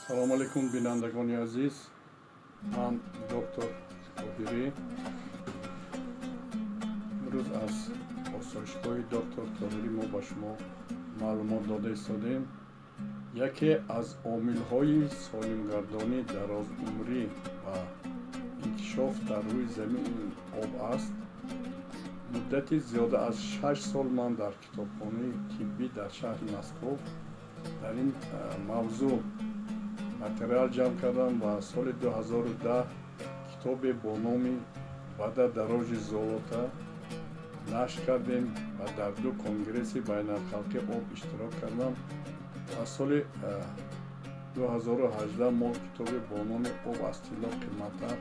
Салому алейкум, бинандагони азиз. Ман доктор Тоҳирӣ. Имрӯз аз осоишгоҳи доктор Тоҳирӣ мо ба шумо маълумот дода истодем. Яке аз омилҳои солимгардонӣ, дарозумрӣ ва инкишоф дар рӯи замин об аст. Муддати зиёда аз 6 сол ман дар китобхонаи тиббӣ дар шаҳри Москов дар ин мавзӯъ материал ҷамъ кардам ва соли 2010 китобе бо номи «Вода дороже золота» нашр кардем ва дар ду конгресси байналхалқи об иштирок кардам. Ва соли 2018 мо китобе бо номи «Об аз тилло қиматтар»,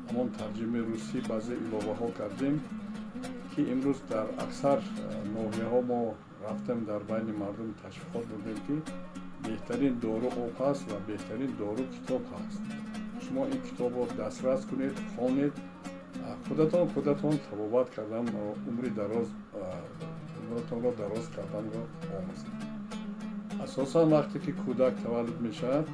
ҳамон тарҷимаи русӣ, баъзе иловаҳо кардем, ки имрӯз дар аксар ноҳияҳо мо рафтем, дар байни мардум ташвиқот бурдем, ки беҳтарин дору об ҳаст ва беҳтарин дору китоб ҳаст. Шумо ин китобро дастрас кунед, хонед, худатон табобат кардан, умри дароз, умратонро дароз карданро омӯзед. Асосан вақте ки кӯдак таваллуд мешавад,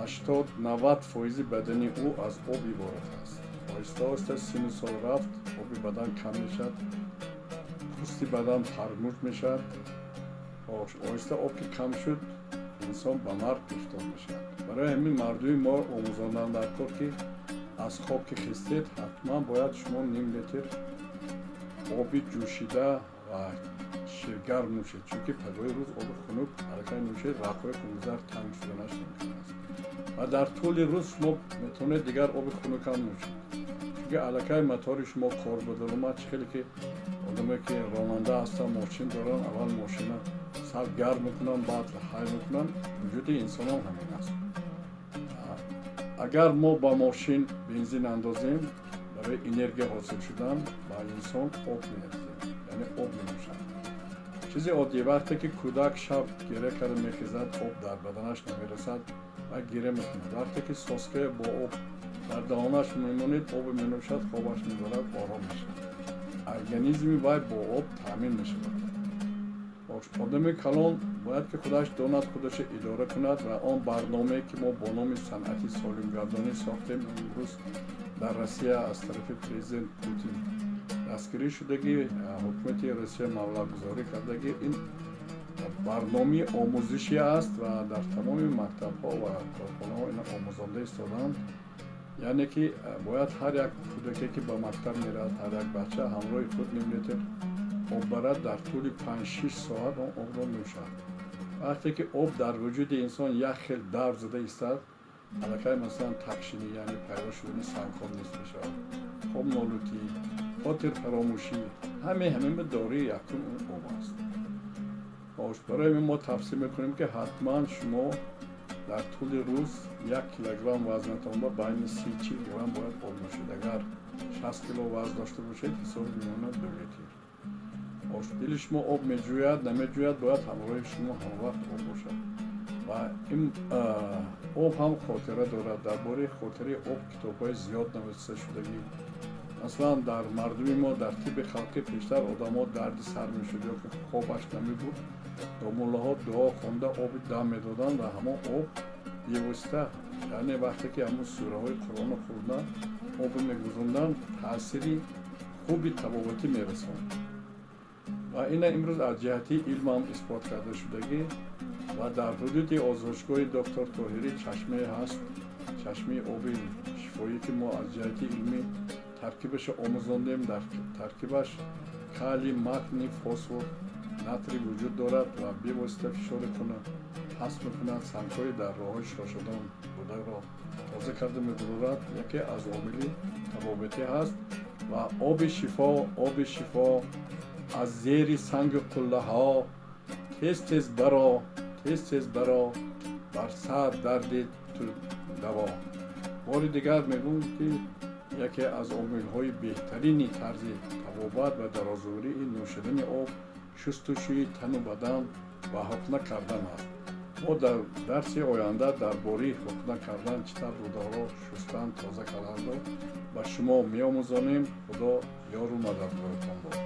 80-90 фоизи бадани ӯ аз об иборат аст. Оҳиста оҳиста сину сол рафт, оби бадан кам мешавад, пӯсти бадан фармуд мешавад. Оҳиста об ки кам шуд, инсон ба марг гирифтор мешавад. Барои ҳамин мардуми мо омӯзондан дар кор, ки аз хоб ки хистед, ҳатман бояд шумо ним литр оби ҷӯшида ва ширгарм нӯшед, чунки пагоҳи рӯз оби хунук аллакай нӯшед, рагҳои хунгузар танг шуданаш мумкин аст. Ва дар тӯли рӯз шумо метавонед дигар оби хунукам нӯшед, чунки аллакай мотори шумо кор бадаромад. Чӣ хеле ки одаме ки ронанда ҳастанд, мошин доранд, аввал мошина сар гарм мекунанд, баъд ҳай мекунанд, вуҷуди инсонам ҳамин аст. Агар мо ба мошин бензин андозем барои энергия ҳосил шудан, ба инсон об мерезем, яъне об менӯшад. Чизи оддӣ: вақте ки кӯдак шаб гиря карда мехезад, об дар баданаш намерасад ва гиря мекунад. Вақте ки соскае бо об дар даҳонаш мемонед, оби менӯшад, хобаш мебарад, ором мешавад, организми вай бо об таъмин мешавад. Одами калон бояд ки худаш донад, худашро идора кунад. Ва он барномае ки мо бо номи санъати солимгардонӣ сохтем, имрӯз дар Россия аз тарафи президент Путин дастгирӣ шудагӣ, ҳукумати Россия маблағгузорӣ кардагӣ, ин барномаи омӯзишӣ аст ва дар тамоми мактабҳо ва корхонаҳо ина омӯзонда истодаанд. Яъне ки бояд ҳар як кӯдаке ки ба мактаб меравад, ҳар як бача ҳамроҳи худ ним литр об барад, дар тӯли 5-6 соат он обро нӯшад. Вақте ки об дар вуҷуди инсон як хел давр зада истад, аллакай масалан тақшинӣ, яъне пайдо шудани сангҳо нест мешавад, хобнолутӣ, хотирфаромӯшӣ, ҳамин дории якум ин об аст. Барои ҳамин мо тавсия мекунем, ки ҳатман шумо дар тӯли рӯз 1 килограмм вазнатон ба байни 30-40 грамм бояд об нӯшед. Агар 60 кило вазн дошта бошед, ҳисоби миёна 2 литр. Дили шумо об меҷӯяд, намеҷӯяд, бояд ҳамроҳи шумо ҳамавақт об бошад. Ва ин об ҳам хотира дорад. Дар бораи хотираи об китобҳои зиёд нависта шудагӣ. Масалан, дар мардуми мо, дар тибби халқӣ пештар одамо дарди сар мешуд ё ки хобаш намебуд, домуллаҳо дуо хонда, оби дам медоданд ва ҳамон об бевосита, яъне вақте ки ҳамон сураҳои Қуръонро хӯрдан, оби мегузонданд, таъсири хуби табобатӣ мерасонд. Ва ина имрӯз аз ҷиҳати илмам исбот карда шудагӣ. Ва дар ҳудуди озмоишгоҳи доктор Тоҳирӣ чашмае ҳаст, чашмаи оби шифоӣ, ки мо аз ҷиҳати илмӣ таркибашро омӯзондем. Дар таркибаш калий, магний, фосфор, натрий вуҷуд дорад ва бевосита фишори хуна паст мекунад, сангҳои дар роҳҳои шошадон бударо тоза карда мебурорад. Яке аз омили табобатӣ ҳаст. Ва оби шифо, оби шифо аз зери санги қуллаҳо тез тез баро, тез тез баро, бар сар дарди ту даво. Бори дигар мегӯм, ки яке аз омилҳои беҳтарини тарзи табобат ва дарозумрӣ ин нӯшидани об, шустушӯи тану бадан ва ҳуқна кардан аст. Мо дар дарси оянда дар бораи ҳуқна кардан, чӣ тавр рӯдаҳоро шустан, тоза карданро ба шумо меомӯзонем. Худо ёру мададгоратон бод.